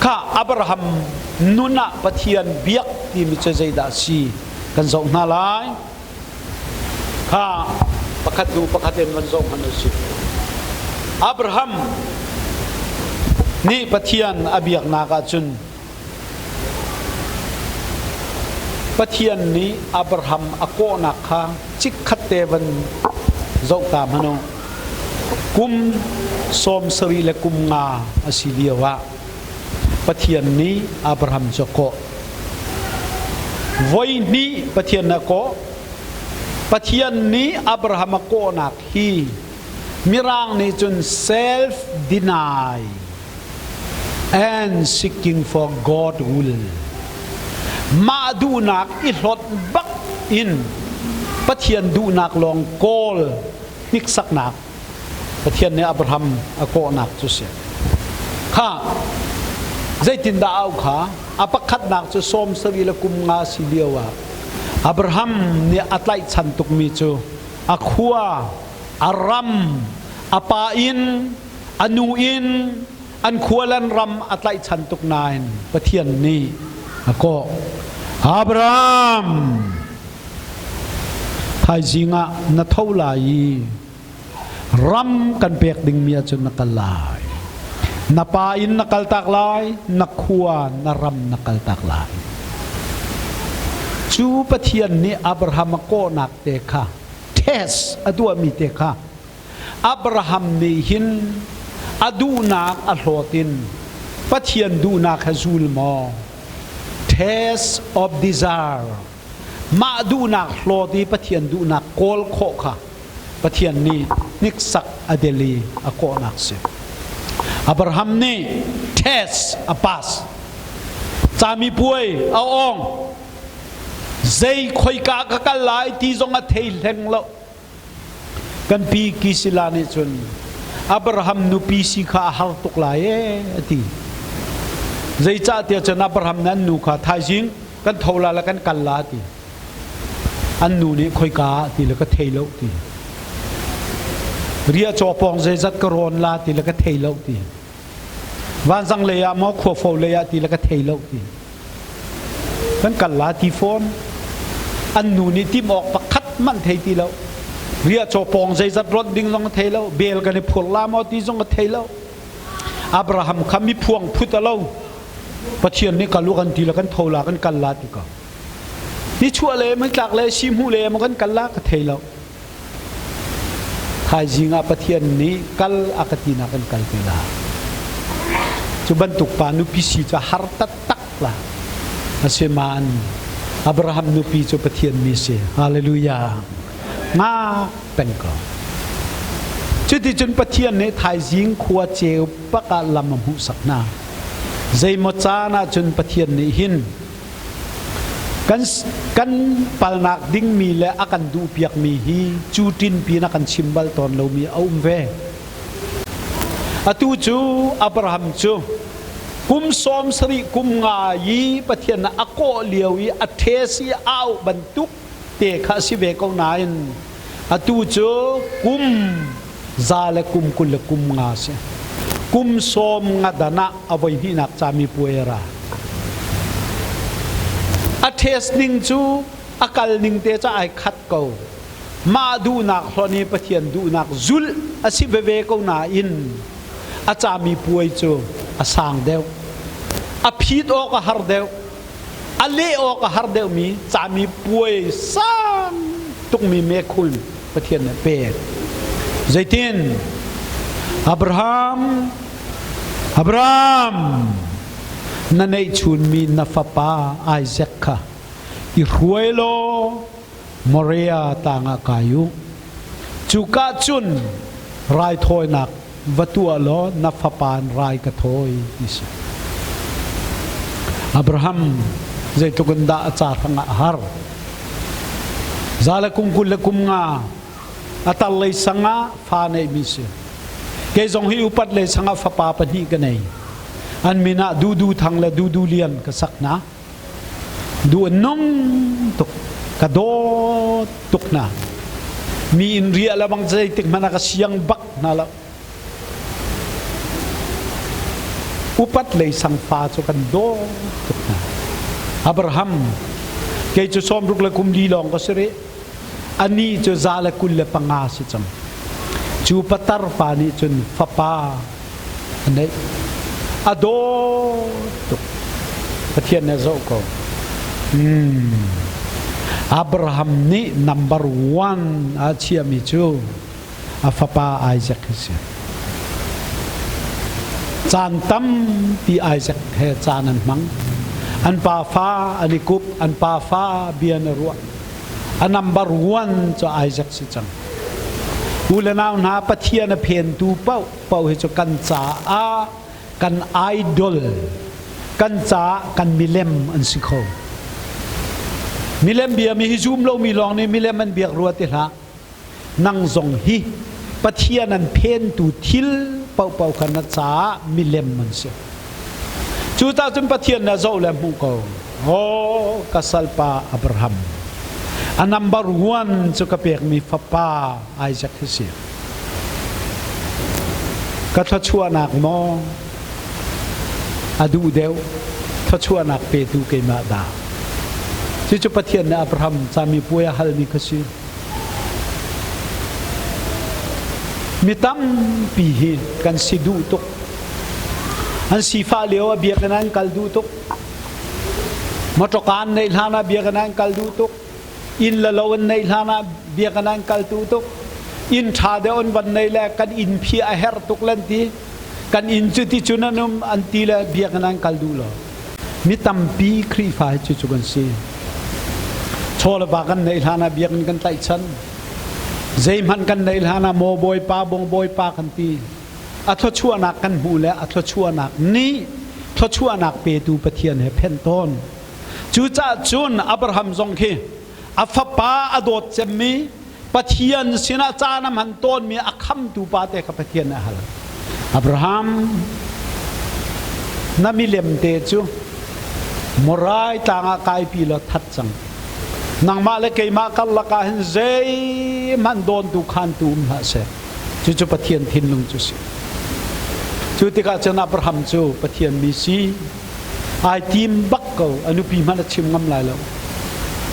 Kha Abraham nun ah Pathian biak timi cu zeidah a si kan zoh hna lai. Kha pakhat hnu pakhat in van zoh hmanh usih. Abraham nih Pathian a biaknak ahcun Pathian nih Abraham a kawhnak kha chikkhat te van zoh ta hmanh u. Kum 70 le kum nga a si lio ah Pathian nih Abraham cu a kawh. Voi hnih Pathian a kawh. Pathian nih Abraham a kawhnak hi Mirang nih cun self deny and seeking for God will. Mah duhnak i hlawt bak in Pathian duhnak lawng kawl hniksaknak Pathian nih Abraham a kawhnak cu si. Kha zeitindah au kha a pakhatnak cu 70 le kum nga si lio ah Abraham nih a tlaihchan tukmi cu a khua, a ram, a pa inn, a nu inn, an khua le an ram a tlaihchan tuk nain Pathian nih a kawh. Abraham, thaizing ah na tho lai i ram kan pek dingmi ahcun na kal lai. Na pa inn na kaltak lai, na khua, na ram na kaltak lai. Cu Pathian nih Abraham a kawhnak te kha test a tuahmi te kha Abraham nih hin a duhnak a hlawt in Pathian duhnak he zul maw? Test of desire mah duhnak hlawt i Pathian duhnak kawl khawh kha Pathian nih hniksak a del i a kawhnak si. Abraham nih test a pass. Camipuai a ong. Zei khoika ka kal lai ti zong a thei hleng lo. Kan pi Kisila nih cun Abraham nupi si kha a har tuk lai ee a ti. Zeicahtiah cun Abraham nih an nu kha thaizing kan tho la le kan kal la a ti. An nu nih khoika ah ti le ka thei lo ti. Ria caw pawng zeizat ka rawn la ti le ka thei lo ti. Vanzang lei ah maw khuafo lei ah ti le ka thei lo ti. Kan kal la ti fawn. An nu nih tim awk pakhat man thei ti lo. Ria caw pawng zeizat rawnh ding zong a thei lo. Bel kan i phur la maw ti zong a thei lo. Abraham kha mi phuang phut a lo. Pathian nih kal u kan ti le kan tho la kan kal la ti ko. Nichuah le meitlak le sihmuh le maw kan kal la ka thei lo. Thaizing ah Pathian nih kal a ka tinak kan kal te la. Cu bantuk pa nupi si cu har taktak la. Asiman Abraham nupi cu Pathian mi si. Hallelujah. Nga peng ko. Cuticun Pathian nih thaizing khua ceu bak ah lam a hmuhsak hna. Zeimaw caan ah cun Pathian nih hin Kan, kan palnak dingmi le a kan duhpiakmi hi cu ṭinpi in a kan chim bal tawn lomi a um ve. Atu cu Abraham cu kum 70 kum nga i Pathian a kawh lio i a ṭhes i a auh bantuk te kha a si ve ko nain atu cu kum za le kum 20 le kum nga si. Kum sawm nga dan ah a voi hnihnak cami puai a ra. A test ning cu a kal ning te ca ai khat ko. Mah duhnak hlon i Pathian duhnak zulh a si veve ko nain a cami puai cu a sang deuh. A phit awk a har deuh. A leh awk a har deuhmi cami puai sang tukmi mekhun Pathian nih pek. Zeitin? Abraham Abraham na neihchunmi na fapa Isaac kha i hruai law Moriah tlang ah kai u. Cuka cun raithawinak va tuah law na fapa in rai ka thawi ti si. Abraham zeitluk in dah a ca hrangah a har. Za le kum 20 le kum nga a tar lei sang ah fa neihmi si. Kei zong hi upat lei sang ah fapa pahnih ka nei. An min ah Dudu Thang le Dudu Lian ka sak hna. Duh an nung tuk. Ka dawt tuk hna. Mi inn riah le bang zeitik hmanh ah ka siang bak hna lo. Upat lei sang fa cu kan daw tuk hna. Abraham kei cu sawmruk le kum li lawng ka si rih. Anih cu 125 si cang. Cu patar pa nih cun fapa a neih. A daw tuk. Pathian nih a zoh ko. Abraham nih number one a chiahmi cu a fapa Isaac hi si. Caan tampi Isaac he caan an hmang. An pa fa an i kup, an pa fa bia na ruah. A number one cu Isaac si cang. U le nau hna Pathian a phentu paoh paoh hi cu kan caah kan idol kan caah kan milem an si kho. Milem bia mi hi zum lomi lawng nih milem an biak rua ti hlah. Nang zong hi Pathian an phentu thil paohpaoh kha na caah milem an si. Cucaah cun Pathian na zoh le hmuh ko. Aw ka salpa Abraham, a number one cu ka pekmi fapa Isaac hi si. Ka thluachuahnak maw a duh deuh thluachuahnak petu keimah dah. Cucu Pathian nih Abraham camipuai a halmi kha si. Mi tampi hi kan si duh tuk. An sifah lio ah biakinn an kal duh tuk. Mawṭawka an neih hlan ah biakinn an kal duh tuk. Inn le lo an neih hlan ah biakinn an kal duh tuk. Inn ṭha deuh an van nei le kan inn phi a herh tuk len ti. Kan inn cu ti cun an um an ti le biakinn an kal duh lo. Mi tampi Khrihfa hi cucu kan si. Chaw le va kan neih hlan ah biakinn kan tlaihchan. Zeihmanh kan neih hlan ah maw Bawipa, bong Bawipa kan ti. A thluachuahnak kan hmuh le a thluachuahnak nih thluachuahnak petu Pathian he phenh tawn. Cucaah cun Abraham zong khi a fapa a dawt cemmi Pathian sinah caan a hman tawnmi a khamtu pa te kha Pathian nih a hal. Abraham, na milem te cu Morai tlang ah kaipi law that cang. Nangmah le keimah karlak ah hin zeihmanh dawntu khantu um hlah seh. Cucu Pathian thinlung cu si. Cu tikah cun Abraham cu Pathian mi si ai tim bak ko. A nupi hmanh a chim ngam lai lo.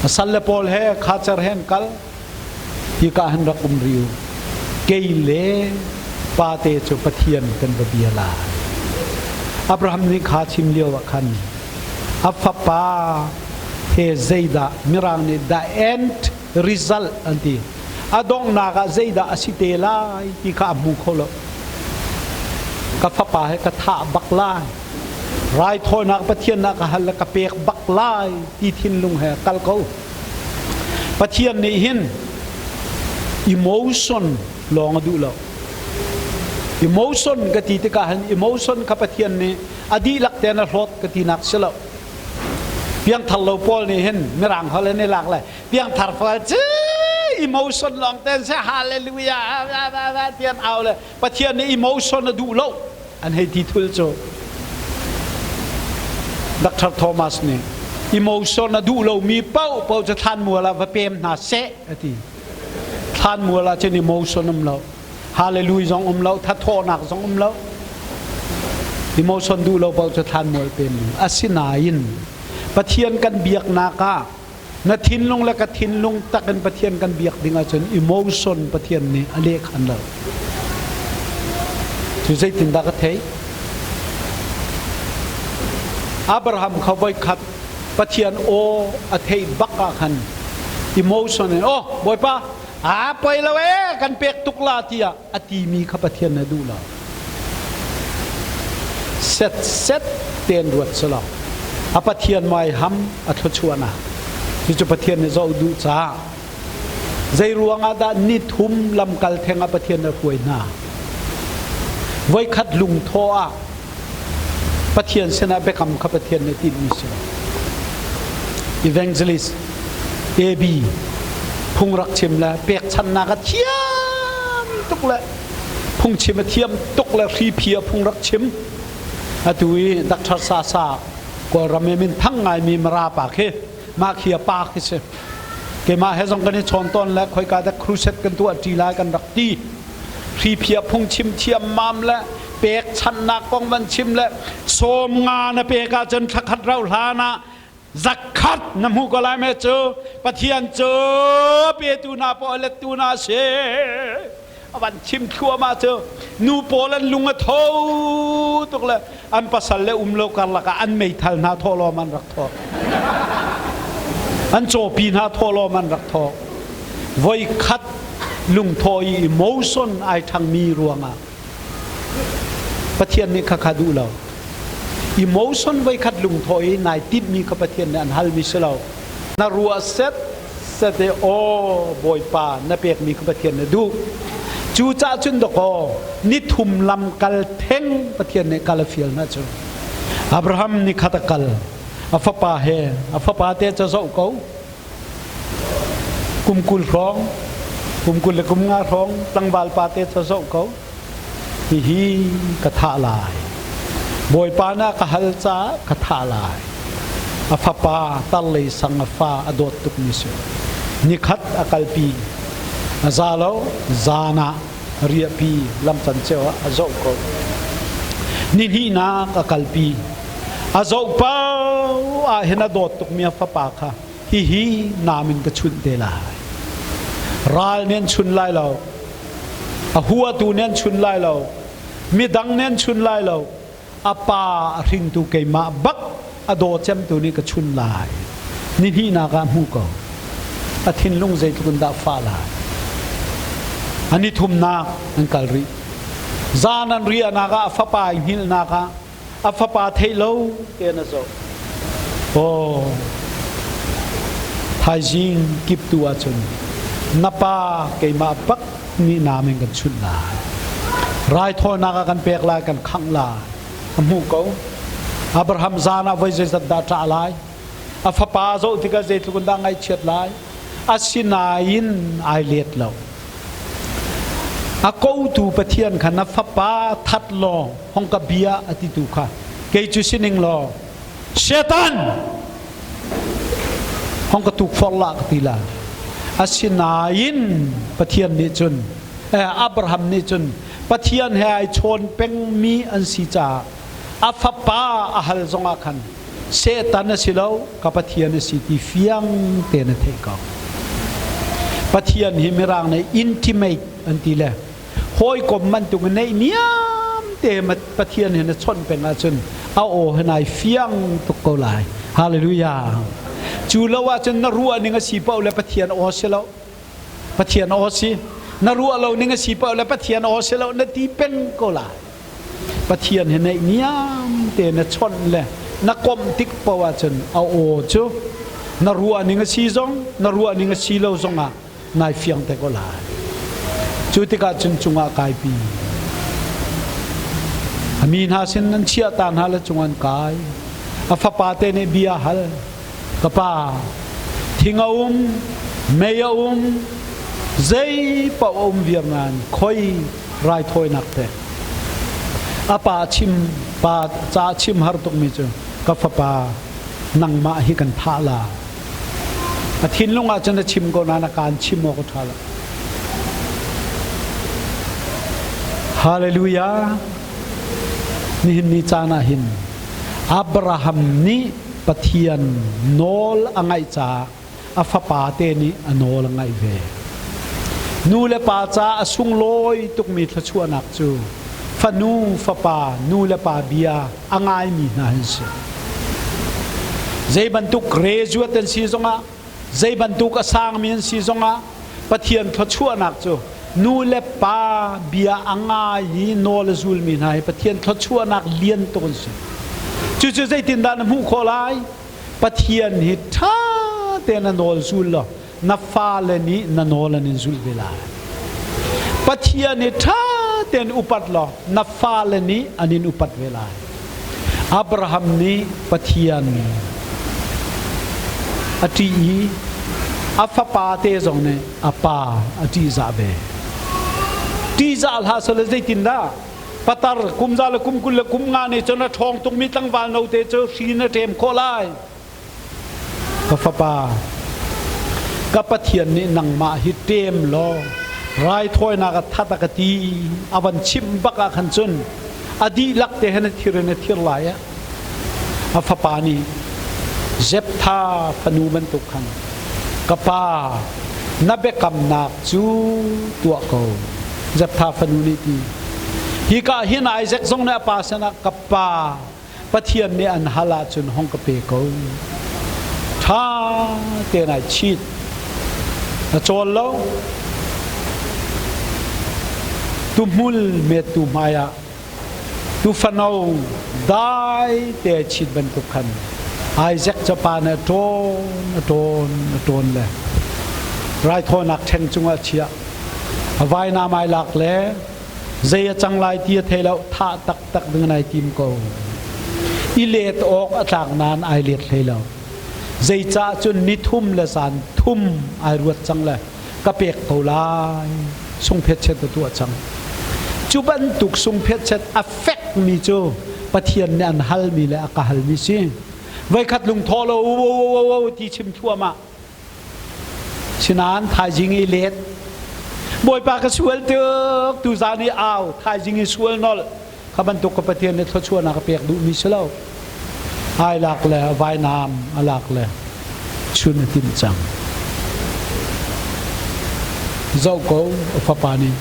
A salle pawl he khacer he an kal. Hika han rak um riu. Kei le pate cu Pathian kan va bia lai. Abraham nih kha chim lio ah khan a fapa he zeidah Mirang nih the end result an ti. A donghnak ah zeidah a si te lai ti kha a hmu kho lo. Ka fapa he ka thah bak lai. Raithawinak Pathian ah ka hal le ka pek bak lai ti thinlung he kal ko. Pathian nih hin emotion lawng a duh lo. Emotion ka ti tikah hin emotion kha Pathian nih a dihlak tein a hlawt ka tinak si lo. Piangthar lo pawl nih hin mirang holh in i lak le piangthar pawl ci emotion lawng ten se hallelujah tian au le Pathian nih emotion a duh lo an hei ti thul cu Dr. Thomas nih emotion a duh lomi paoh paoh cu thlanmual ah va pem hna seh a ti. Thlanmual ah cun emotion um lo. Hallelujah zong um lo, thathawhnak zong um lo. Emotion duh lo paoh cu thlanmual pem. Asinain Pathian kan biaknak ah na thinlung le ka thinlung tak in Pathian kan biak ding ahcun emotion Pathian nih a lehkhan lo. Cu zeitindah ka theih? Abraham kha voikhat Pathian aw a theih bak ah khan emotion in oh Bawipa aa poi lo ee kan pek tuk la tiah a timi kha Pathian na duh lo. Set set ten ruat selaw a Pathian mai ham a thluachuahnak cucu Pathian nih zoh duh caah zei ruangah dah ni thum lamkal theng ah Pathian a hruai hna voikhat lungthaw ah Pathian sinah biakam kha Pathian nih tinhmi si lo evangelist AB phung rak chim le pekchannak a thiam tuk le phungchim a thiam tuk le hriphi a phung rak chim atu i Dr. Sasa Kawlram i min thang ngaimi Mara pa khi mah khi a pa khi si keimah he zong kan i chawn tawn le khoika dah crusade kan tuah ṭi lai kan rak ti. Hriphiah phungchim thiam mam le pekchanhnak kong van chim le 50 na pek ahcun thlakhat rauh hlan ah zakhat na hmuh ko lai me cu. Pathian cu petu hna paoh lettu hna si. A van chim thluahmah cu nu pawl an lung a tho tuk le an pasal le um lo karlak ah an meithal hna thawhlawm an rak thawh, an cawpi hna thawhlawm an rak thawh. Voi khat lungthawh i emotion ai ṭhangmi ruangah Pathian nih khakha duh lo. Emotion voikhat lungthawh i nai timhmi kha Pathian nih an halmi si lo. Na ruah set set i aw Bawipa na pekmi kha Pathian na duh. Cucaah cun dakaw nithum lam kal theng Pathian nih kal a fial hna cu. Abraham ni khat a kal, a fapa he, a fapa te ca zoh ko. Kum 20 hrawng, kum 25 hrawng tlangval pa te ca zoh ko. Hihi ka thah lai. Bawipa na ka hal caah ka thah lai. A fapa tarlei sang a fa a dawt tukmi si. Nikhat a kalpi. A za lo, zan ah riahpi lamcan ceu ah a zoh ko. Nihnihnak a kalpi. A zoh paoh ah hin a dawt tukmi a fapa kha hihi nam in ka chunh te lai. Ral nih an chun lai lo. A huatu nih an chun lai lo. Midang nih an chun lai lo. A pa a hringtu keimah bak a daw cemtu nih ka chun lai. Nihnihnak ah hmu ko. A thinlung zeitluk in dah fah lai. A nithumnak an kal rih. Zan an riahnak ah a fapa i hngilhnak ah a fapa theih lo te na zoh. Aw, thaizing kiptu ahcun na pa keimah bak nih naam in kan chunh lai. Raithawinak ah kan pek lai, kan khangh lai. A hmuh ko. Abraham zan ah voi zeizat dah ṭah lai? A fapa zoh tikah zeitluk in dah ngaihchiat lai? Asinain ai let lo. A kotu Pathian kha na fapa that law hong ka bia a titu kha kei cu sining law Satan hong ka tukforh la ka ti la. Asinain Pathian nih cun Abraham nih cun Pathian he ai chawn pengmi an si caah a fapa a hal zongah khan Satan a si lo, ka Pathian a si ti fiang tein a theih ko. Pathian hi Mirang nih intimate an ti le hawikom bantuk in neih niam te Pathian he na chawnh peng ahcun a aw he nai fiang tuk ko lai. Hallelujah. Cu lo ahcun na ruah ning a si paoh le Pathian aw si lo. Pathian aw si. Na ruah lo ning a si paoh le Pathian aw si lo na ti peng ko lai. Pathian he naih niam te na chawnh le na komh tik paoh ahcun a aw cu na ruah ning a si zong na ruah ning a si lo zongah nai fiang te ko lai. Cu tikah cun cungah kaipi. A mi hna sin nan chiah ta hna le cung an kai. A fapa te nih bia hal. Ka pa, thing a um, mei a um, zei paoh a um viar nain khoi raithawinak te. A pa chim pa ca chim har tukmi cu ka fapa nangmah hi kan thah la. A thinlung ah cun a chim ko nain a kaan chim awk a ṭha lo. Hallelujah. Nihin ni caan ah hin Abraham nih Pathian nawl a ngaih caah a fapa te nih a nawl a ngaih ve. Nu le pa ca a sunglawi tukmi thluachuahnak cu fanu fapa nu le pa bia a ngaimi hna an si. Zei bantuk graduate an si zongah, zei bantuk a sangmi an si zongah Pathian thluachuahnak cu nu le pa bia a ngai i nawl a zulmi hna hi Pathian thluachuahnak lian tuk an si. Cucu zeitindah na hmuh khawh lai? Pathian hi ṭha tein na nawl zul law na fale nih na nawl an in zulh ve lai. Pathian hi ṭha tein upat law na fale nih an in upat ve lai. Abraham nih Pathian a ṭih i a fapa te zong nih a pa a ṭihzah ve. Ṭihzah hlah seh zeitindah patar kum za le kum 20 le kum 50 nih cun a ṭhawng tukmi tlangval note cu hri na ṭem khawh lai. Ka fapa, ka Pathian nih nangmah hi ṭem law Raithawinak a that a ka ti a van chimh bak ah khan cun a dihlak te hen a thir in a thir lai ah a fapa nih Zeptha fanu bantuk khan ka pa na biakamnak cu tuah ko. Zeptha fanu nih ti hika hin Isaac zong nih a pa sinah ka pa Pathian nih an hal ahcun hong ka pe ko. Ṭha tein ai chit. Na cawl lo. Tuhmul mettu hmai ah tufano dai te ai chit bantuk khan Isaac cu pa nih a ṭawn a ṭawn a ṭawn le raithawinak ṭheng cungah a chiah. A vainam ai lak le zei a cang lai ti a thei lo thah taktak ding in ai tim ko i let awk a tlak nain ai let hlei lo zeicah cun ni thum le zan thum ai ruat cang le ka pek ko lai sungphet chet a tuah cang cu bantuk sungphet chet a fek mi cu Pathian nih an halmi le a ka halmi si voikhat lungthawh lo o ti chim thluahmah Sinain thaizing i let. Bawipa ka sual tuk tuzaan i au thaizing i sual nolh kha bantuk ka Pathian nih thluachuahnak a pek duhmi si lo. Ai lak le vainam a lak le chun a timh cang. Zoh ko a fapa nih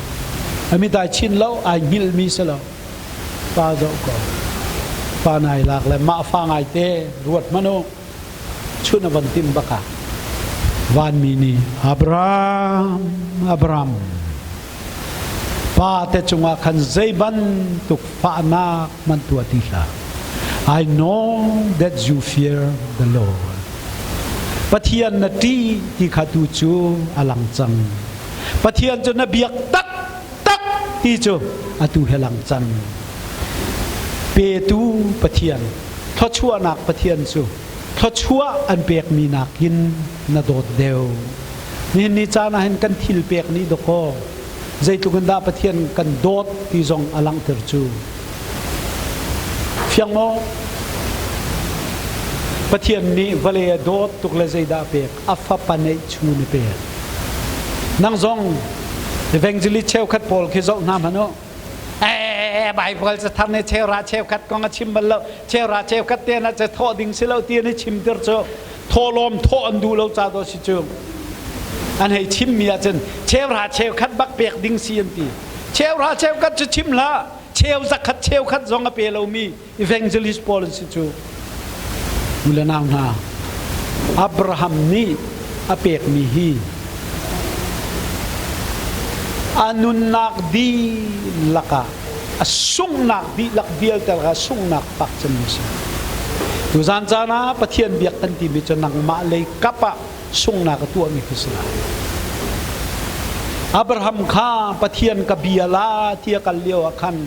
a mit ai chin lo ai hngilhmi si lo. Pa zoh ko. Pa nai lak le mah fa ngai te ruat hmanh u. Chun a van tim bak ah vanmi nih Abraham, Abraham, pa te cungah khan zei bantuk fahnak hmanh tuah ti hlah. I know that you fear the Lord. Pathian na ṭih ti kha tu cu a lang cang. Pathian cu na biak taktak ti cu atu he lang cang. Petu Pathian thluachuahnak Pathian cu thluachuah an pekmi nakin na dawt deuh. Nihin ni caan ah hin kan thil pek nih dawkaw zeitluk in dah Pathian kan dawt ti zong a langhter cu. Fiang maw? Pathian nih vawlei a dawt tuk le zeidah a pek? A fapa neih chun a pek. Nang zong evangelist cheukhat pawl khi zoh hna hmanh u. Bible cathar nih cheuhra cheukhat kong a chim bal lo cheuhra cheukhat te na ca thawh ding si lo ti an i chim tir cu thawhlawm thawh an duh lo ca dawh si cu an hei chim mi ahcun cheuhra cheukhat bak pek ding si an ti cheuhra cheukhat cu chim hlah cheu zakhat cheukhat zong a pe lomi evangelist pawl an si cu u le nau hna Abraham nih a pekmi hi a nunnak dihlak ah a sunghnak dihlak vialte lakah sunghnak fak cemmi a si. Tuzan caan ah Pathian biak kan timi cu nangmah lei kap ah sunghnak a tuahmi khi si lai. Abraham kha Pathian ka bia la ti a kal lio ah khan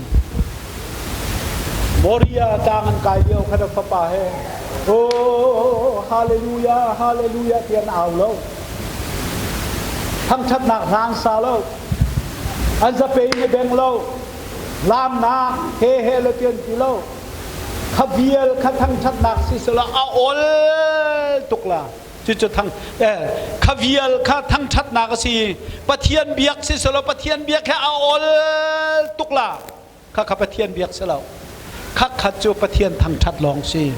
Moria tlang an kai lio khan a fapa he oh hallelujah hallelujah ti an au lo thangṭhatnak hla an sa lo an zape in i beng lo laamnak he he le ti an ti lo kha vial kha thangṭhatnak si selaw a ol tuk la cucu thang kha vial kha thangṭhatnak a si Pathian biak si selaw Pathian biak he a ol tuk la kha kha Pathian biak si lo kha khat cu Pathian thangṭhat lawng si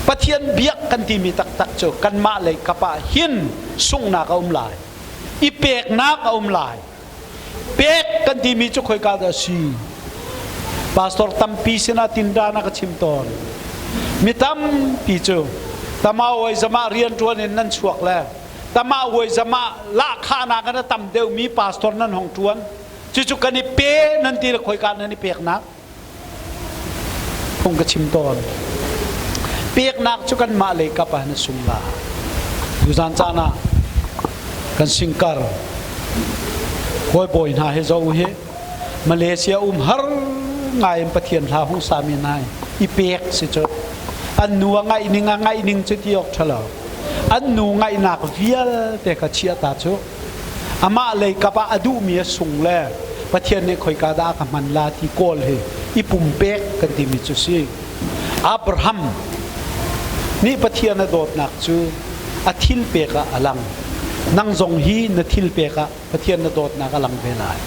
Pathian biak kan timi taktak cu kanmah lei kap ah hin sunghnak a um lai i peknak a um lai Pek kan timi cu khoika dah a si? Pastor tampi sinah tindan a ka chim tawn. Mi tampi cu tama zama rianṭuan in nan chuak le tama zama lahkhahnak in a tam deuhmi pastor nan hong ṭuan. Cucu kan i pe nan ti le khoika nan i peknak? Phung ka chim tawn. Peknak cu kanmah lei kap ah na sung la. Tuzan caan ah kan singkar hawi bawi hna he zo hi Malaysia um har ngai in Pathian hla hung sami hna i pek si cu an nu a ngaih ning a ngaih ning cu ti awk ṭhalo an nu ngaihnak vialte kha chia ta cu Amah lei kap ah a duhmi a sung le Pathian nih khoika dah a ka hman la ti kawl hi i pumpek kan timi cu si. Abraham nih Pathian a dawtnak cu a thil pek ah a lang. Nang zong hi na thil pek ah Pathian na dawtnak a lang ve lai.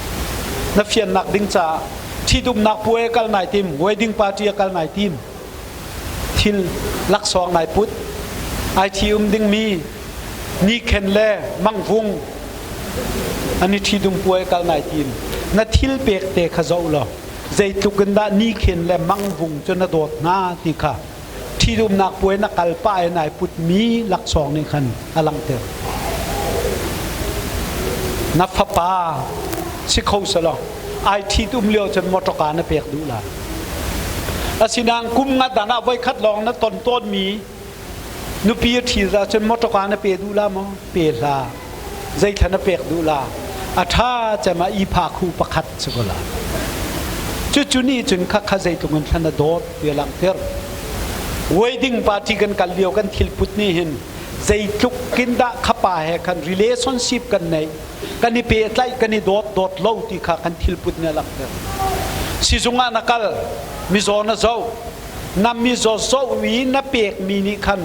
Na fiannak ding caah ṭhitumnak puai a kal nai tim, wedding party a kal nai tim. Thil laksawng nai put. Ai ṭhi um dingmi nikhen le mangvung an i ṭhitum puai kal nai tim. Na thil pek te kha zoh law zeitluk in dah nikhen le mangvung cu na dawt hna ti kha ṭhitumnak puai na kal pah in ai putmi laksawng nih khan a langhter. Na fapa si kho selaw ai ṭhitum lio cun motorka na pek duh la. Asinain kum nga dan ah voikhat lawng na ton tawnmi nupi a ṭhi cun motorka na pe duh la maw? Pe hlah. Zeithla na pek duh la? A ṭha cem ah i pha khu pakhat si ko la. Cucu nih cun khakha zeitluk in thlan a dawt ti a langhter. Wedding party kan kal lio kan thilput nih hin zeitluk kin dah khapa he khan relationship kan neih kan i pehtlaih kan i dawt dawt lo ti kha kan thilput nih a langhter. Sizung ah na kal mizaw na zoh na mizaw zoh i na pekmi nih khan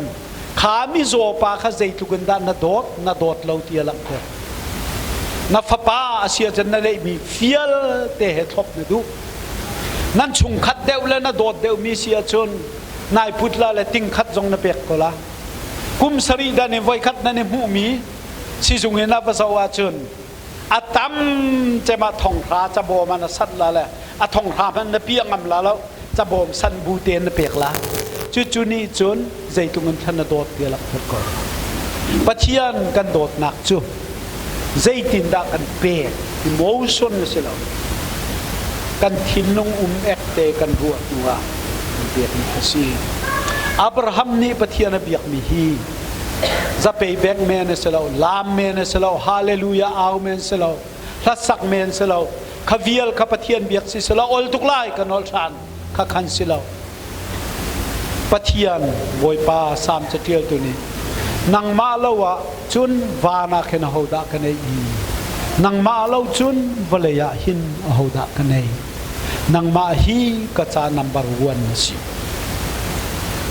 kha mizaw pa kha zeitluk in dah na dawt na dawt lo ti a langhter. Na fapa a si ahcun na lehmi vialte he thlop na duh. Nan chungkhat deuh le na dawt deuhmi si ahcun nai put la le tingkhat zong na pek ko la. Kum sarih dan in voikhat nan i hmuhmi sizung in a va zoh ahcun a tam cem ah thonghra cabawm ah na sat la le a thonghra hmanh na piah ngam la lo cabawm san bu tein na pek la. Cucu nih cun zeitluk in thlan na dawt ti a langhter ko. Pathian kan dawtnak cu zeitindah kan pek emotion a si lo. Kan thinlung um ek te kan ruah hnu ah kan pekmi a si. Abraham nih Pathian a biakmi hi zapei bek men a si lo, laam men a si lo, hallelujah au men si lo, hlasak men si lo, kha vial kha Pathian biak si si lo, ol tuk lai ka nol ṭhan kha khan si lo. Pathian Bawipa Salm caṭialtu nih nangmah lo ah cun van ah khin ahodah ka neih i nangmah lo cun vawlei ah hin ahodah ka nei nangmah hi ka ca number one na si.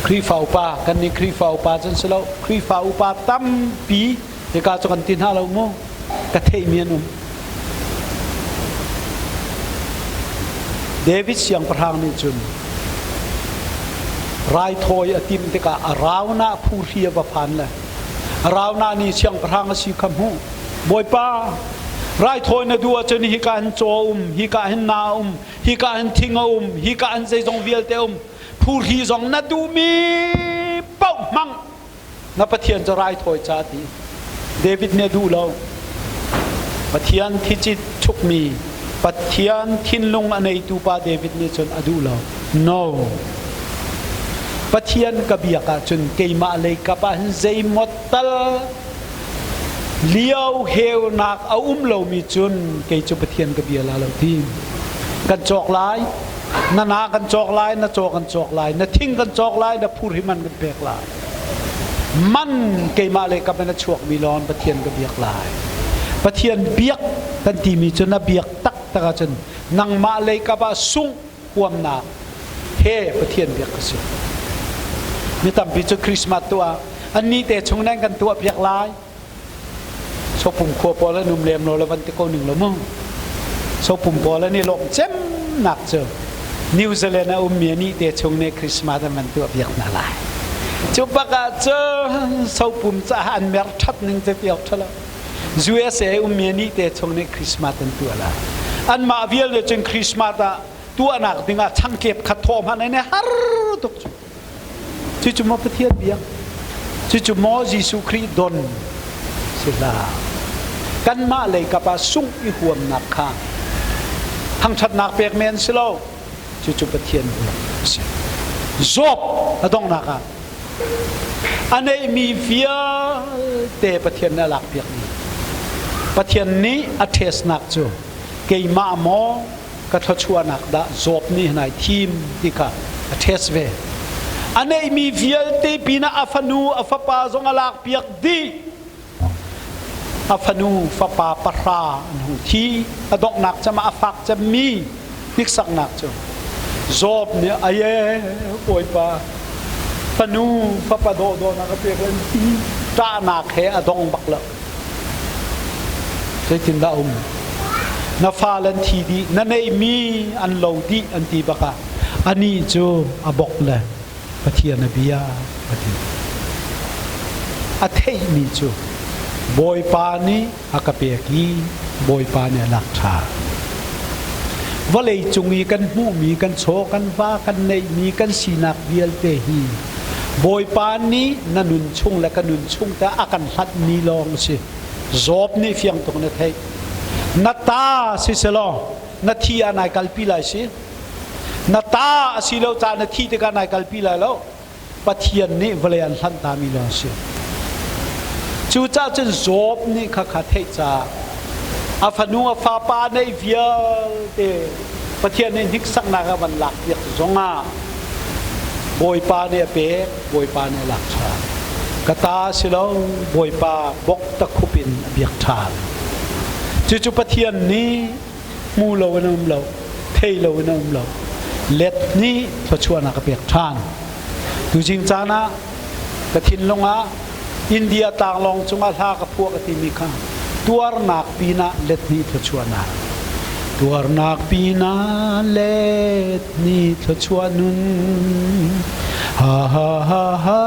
Khrihfa upa kan nih Khrihfa upa cun si lo Khrihfa upa tampi hika cu kan ti hna lo mu ka theihmi an um. David siangpahrang nih cun raithawi a timh tikah a raunah phuhri a va phan le raunah nih siangpahrang a si kha hmuh Bawipa raithawi na duh ahcun hika hin caw um hika hin na um hika hin thing a um hika hin zeizong vialte um phuhri zong na duhmi paoh hmang na Pathian cu raithawi ca ti David nih a duh lo Pathian thicit chukmi Pathian thinlung a neitu pa David nih cun a duh lo no Pathian ka biak ahcun keimah lei kap ah hin zeimaw tal lio heunak a um lomi cun kei cu Pathian ka bia la lo ti kan cawk lai na na kan cawk lai na caw kan cawk lai na thing kan cawk lai na phur hi man kan pek lai man keimah le kam in a chuakmi lawng Pathian ka biak lai Pathian biak kan timi cu na biak taktak ahcun nangmah lei kap ah sungh huamnak he Pathian biak ka si mi tampi cu Christmas tuah annih te chung nan kan tuah piak lai Sopum khua pawl an um lem lo le van ti ko ning lo mu. Sopum pawl an i lawm cemnak cu New Zealand a ummi anih te chung nih Christmas an van tuah piak hna lai. Cu bak ah cun sopum caah an mer ṭhat ning cu ti awk ṭha lo. USA ummi anih te chung nih Christmas an tuah lai. Anmah vialte cun Christmas ah tuahnak dingah changtlep khat thawh hmanh an i har tuk cu. Cucu maw Pathian biak? Cucu maw Jesuh Khrih don si hlah. Kanmah lei kap ah sungh i huamnak kha thangṭhatnak pek men si lo. Cucu Pathian biak a si. Job a donghnak ah a neihmi vialte Pathian nih a lakpiakmi. Pathian nih a ṭhesnak cu keimah maw ka thluachuahnak dah Job nih hin ai thim ti kha a test ve. A neihmi vialte pinah a fanu a fapa zong a lakpiak dih. A fanu fapa pahra an hung thi. A donghnak cem ah a fak cemmi hniksaknak cu Job nih aye Bawipa fanu fapa dawhdawhnak a pek lan ti ṭahnak he a dong bak lo. Zeitindah um? Na fale an thi dih, na neihmi an lo dih an ti bak ah anih cu a bok le Pathian a bia a ti. A theihmi cu Bawipa nih a ka pek i Bawipa nih a lak ṭhan. Vawlei cung i kan hmuhmi, kan chaw, kan va, kan neihmi, kan sinak vialte hi Bawipa nih na nun chung le ka nun chung te a kan hlanhmi lawng a si. Job nih fiang tuk na theih. Na ta si selaw na thi ah nai kalpi lai si. Na ta a si lo caah na thi tikah nai kalpi lai lo. Pathian nih vawlei an hlanh tami lawng si. Cucaah cun Job nih khakha theih caah a fanu a fapa neih vialte Pathian nih hniksaknak a van lak piak zongah Bawipa nih a pek, Bawipa nih a lak ṭhan. Ka ta si lo, Bawipa bok takhup in a biak ṭhan. Cucu Pathian nih hmu lo in a um lo, thei lo in a um lo. Let nih thluachuahnak a pek ṭhan. Tuzing caan ah ka thinlung ah India tlanglawng cungah hla ka phuah ka timi kha tuarnak pinah let nih thluachuahnak. Tuarnak pinah let nih thluachuah nun. Ha ha ha ha.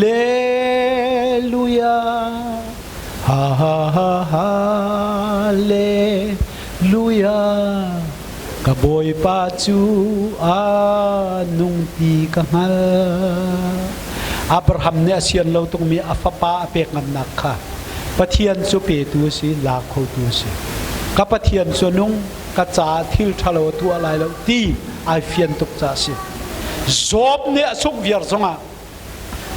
Leluia. Ha ha ha ha Leluia. Ka Bawipa cu a nung ti ka hngalh. Abraham nih a sian lo tukmi a fapa a pek ngamnak kha Pathian cu petu a si, la khotu a si. Ka Pathian cu nung, ka caah thil ṭhalo a tuah lai lo ti ai fian tuk caah a si. Job nih a sungh viar zongah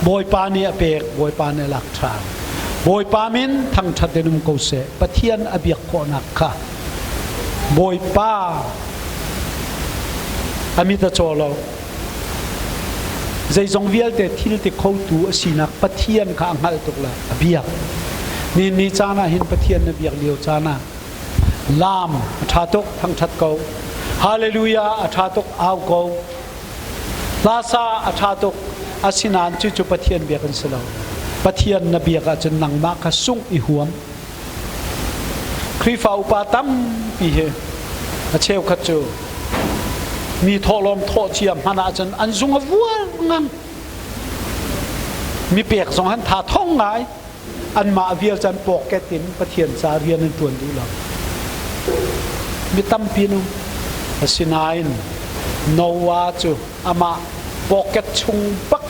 Bawipa nih a pek, Bawipa nih a lak ṭhan. Bawipa min thangṭhat in um ko seh. Pathian a biak khawhnak kha Bawipa a mit a caw lo. Zeizong vialte thil ti khotu a sinak Pathian kha a hngalh tuk le a biak. Ni ni caan ah hin Pathian na biak lio caan ah laam a ṭha tuk thangṭhat ko. Hallelujah a ṭha tuk au ko. Hlasa a ṭha tuk. Asinain cucu Pathian biak an si lo. Pathian na biak ahcun nangmah kha sungh i huam. Khrihfa upa tampi hi a cheukhat cu mi thawhlawm thawh cia hmanh ahcun an zung a vual ngang. Mi pek zong an tha thong ngai. Anmah vial can pocket in Pathian ca rian an ṭuan duh lo. Mi tampi nu. Asinain Noah cu amah pocket chung bak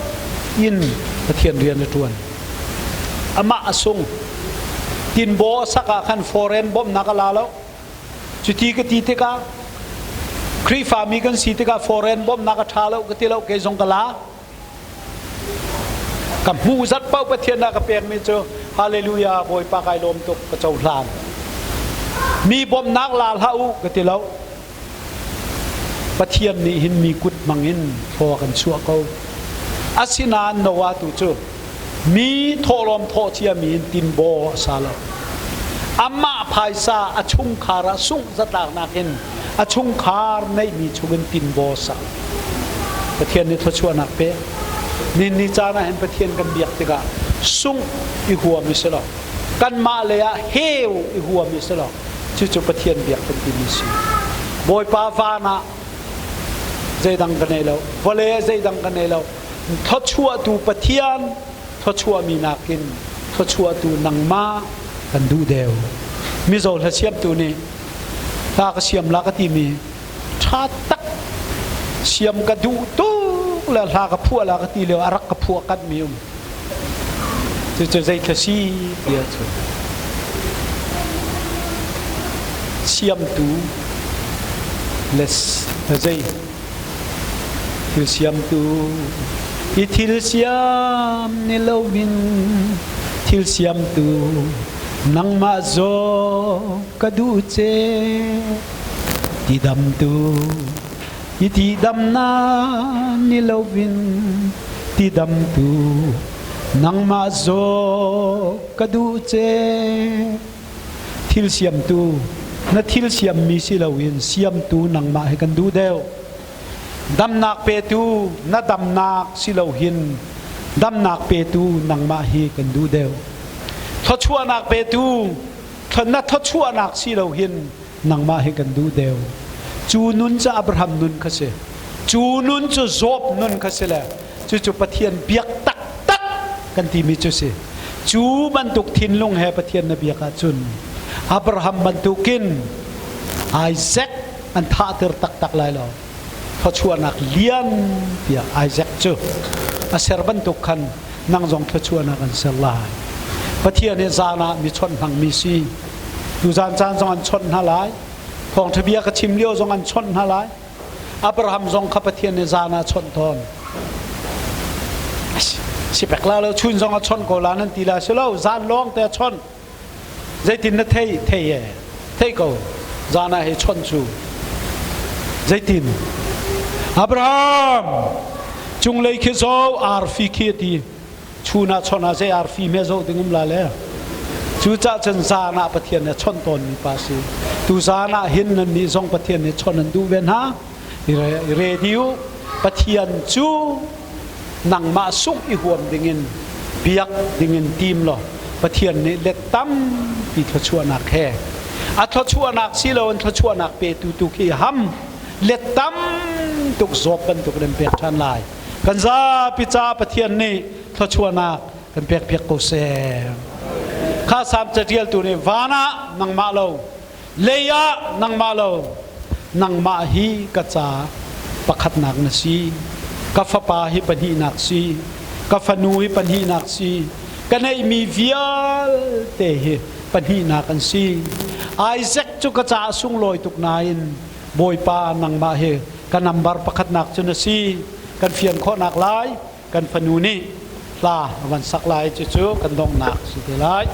in Pathian rian a ṭuan. Amah a sung. Tinbaw a sak ah khan foreign bawmhnak a la lo. Cuti ka ti tikah Khrihfami kan si tikah foreign bawmhnak a ṭha lo ka ti lo kei zong ka la. Ka hmuh zat paoh Pathian ah ka pekmi cu Hallelujah Bawipa kai lawm tuk ka cohlan. Mi bawmhnak la hlah u ka ti lo. Pathian nih hin mi kut hmang in thaw kan chuah ko. Asinain Noah tu cu mi thawhlawm thawh ciami in tinbaw a sa lo. Amah phaisa a chungkhar ah sungh zatlaknak in a chungkhar neihmi chungin tinbaw sa. Pathian nih thluachuahnak pe. Nin ni caan ah hin Pathian kan biak tikah sungh i huam i si lo. Kanmah lei ah heu i huam i si lo. Cucu Pathian biak kan timi si. Bawipa van ah zeidang ka nei lo. Vawlei ah zeidang ka nei lo. Thluachuahtu Pathian thluachuahmi nakin thluachuahtu nangmah kan duh deuh. Mizo hla siamtu nih hla ka siam la ka timi ṭha tak siam ka duh tuk le hla ka phuah la ka ti lio a rak ka phuah kanh mi um. Cucu zeithla si ti ahcun siamtu le zei thil siamtu i thil siam ni loin thil siamtu nangmah zaw ka duh ce ti damtu i ti damnak ni loin ti damtu nangmah zaw ka duh ce Thil siamtu na thil siammi si loin siamtu nangmah hi kan duh deuh. Damnak petu na damnak si lohin damnak petu nangmah hi kan duh deuh. Thluachuahnak petu Na thawchuahnak si lo hin nangmah hi kan duh deuh. Cu nun cu Abraham nun kha si. Cu nun cu Job nun kha si le cucu Pathian biak taktak kan timi cu si. Cu bantuk thinlung he Pathian na biak ahcun Abraham bantukin Isaac an thahter taktak lai lo. Thluachuahnak lian tiah Isaac cu a ser bantuk khan nang zong thluachuahnak an ser lai. Pathian hi zan ah mi chawnh hmangmi si. Tuzan caan zong an chawnh hna lai. Thawngṭha bia ka chim lio zong an chawnh hna lai. Abraham zong kha Pathian nih zan ah chawnh tawn. Si pek la lo chun zong a chawnh ko la nan ti la si lo zan lawng te a chawnh. Zeitin na thei thei e thei ko zan ah hei chawnh cu. Zeitin Abraham cunglei khi zo arfi khi a ti chun ah chawnh ah zei arfi hme zoh ding um la le cucah cun zan ah Pathian nih a chawnh tawnmi pa si tu zan ah hin nannih zong Pathian nih chawnh an duh ve hna i ready u Pathian cu nangmah sungh i huam dingin biak dingin tim law Pathian nih let tampi thluachuahnak he a thluachuahnak si lo in thluachuahnak petu tu khi ham let tam tuk zawp bantuk in pek ṭhan lai. Kan zapi ca Pathian nih thluachuahnak kan pekpiak ko seh. Kha Salm caṭialtu nih van ah nangmah lo, lei ah nangmah lo, nangmah hi ka ca pakhatnak na si. Ka fapa hi pahnihnak si, ka fanu hi pahnihnak si, ka neihmi vialte hi pahnihnak an si. Isaac cu ka caah sunglawi tuk nain Bawipa nangmah hi ka nambar pakhatnak cu na si. Kan fian khawhnak lai kan fanu nih hla a van sak lai cucu kan donghnak si te lai.